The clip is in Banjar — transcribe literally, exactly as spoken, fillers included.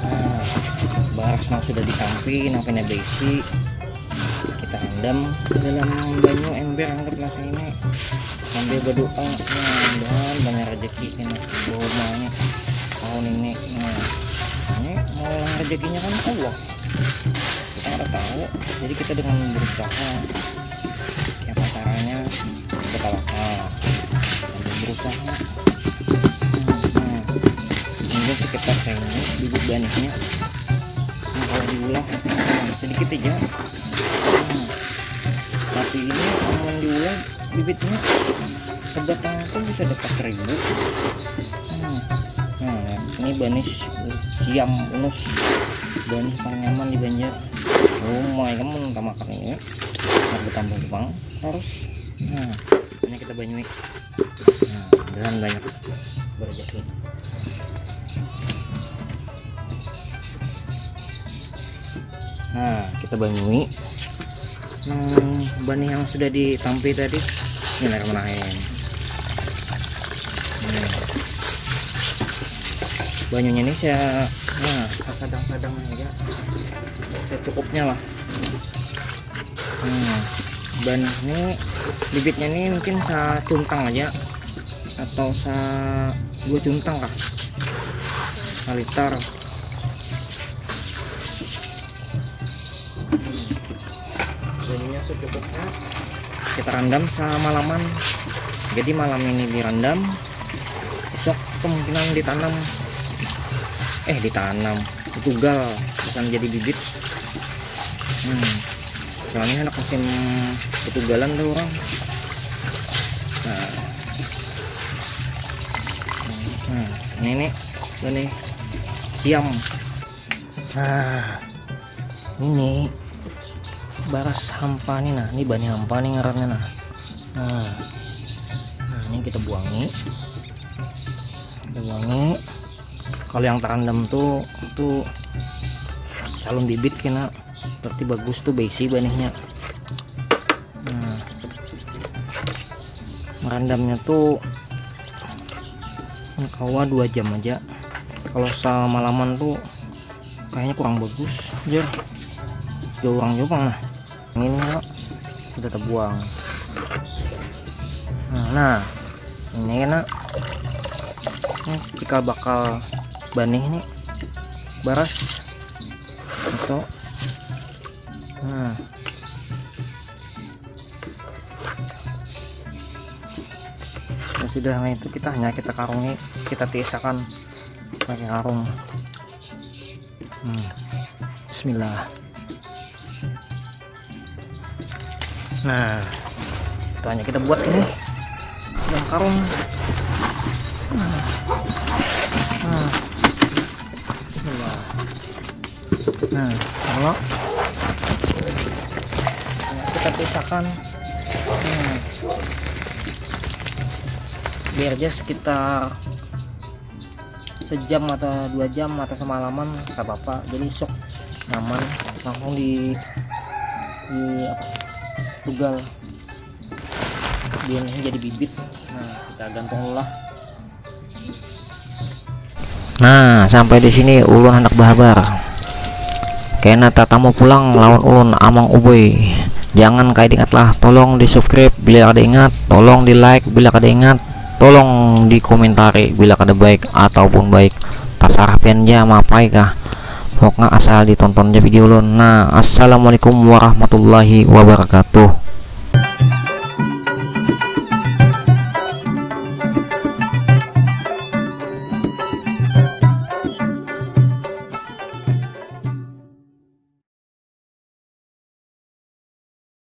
Nah, baras nang sudah ditampi, nang pina baisi, kita rendam dalam banyu ember, anggaplah ini, sambil berdoa. Nah, mudahan banyak rezeki kena bawa umanya tahun ini. Nah, ini mau rezekinya kan Allah, kita nggak tahu. Jadi kita dengan berusaha, apa caranya, kita tawakal sambil berusaha. Nah, mungkin sekitar segini bibit banihnya. Nah, kalau diulah, nah, sedikit aja. Nah, tapi ini amun diulah bibitnya sebatang itu bisa dapat seribu. Hmm. Nah, ini banis siam unus, banis paling nyaman di Banjar. Rumah kamu tak makan ini, nak bertambah bang terus. Nah, ini kita banyui. Nah, dan banyak berjaki. Nah, kita banyui nang banih yang sudah ditampi tadi. Bismillahirrahmanirrahim. Nih. Banyunya ini saya, nah, sadang-sadang aja, secukupnya lah. Hmm, banih ini bibitnya ini mungkin sacuntang aja atau sa dua cuntang kah, saliter. Banyunya secukupnya. Kita rendam semalaman. Jadi malam ini direndam, esok kemungkinan ditanam. Eh, ditanam, ditugal, bukan jadi bibit. Hmm. Soalnya anak musim ketugalan tuh orang. Nah. Nah, ini nih, ini siam. Nah, ini baras hampa nih, nah, ini banih hampa nih ngarannya, nah. Nah, nah, ini kita buangi, kita buangi. Kalau yang terendam tuh, tuh calon bibit kena, berarti bagus tuh, baisi banihnya. Nah, merendamnya tuh kawa dua jam aja. Kalau semalaman tuh kayaknya kurang bagus, jer. Jauh orang jauh pang, nah. Ini, ya, sudah terbuang. Nah, nah, ini kena. Ini cikal bakal banih nih, baras itu. Nah, ya sudah, nah, itu kita hanya kita karungi, kita tiisakan pakai karung. Hmm. Bismillah. Nah, itu hanya kita buat ini yang karung. Nah. Nah. Bismillah. Nah, kalau kita pisahkan, nah, biar aja sekitar sejam atau dua jam atau semalaman, nggak apa-apa. Jadi sok nyaman, langsung di, di apa, tugal, biar jadi bibit. Nah, kita gantung dulu lah. Nah, sampai di sini ulun hendak bahabar. Kena tatamu pulang lawan ulun Amang Uboy. Jangan kada ingat lah, tolong di subscribe bila kada ingat, tolong di like bila kada ingat, tolong di komentari bila kada baik ataupun baik. Tasarah pian ja mapai kah. Pokoknya asal ditonton ja video ulun. Nah, assalamualaikum warahmatullahi wabarakatuh.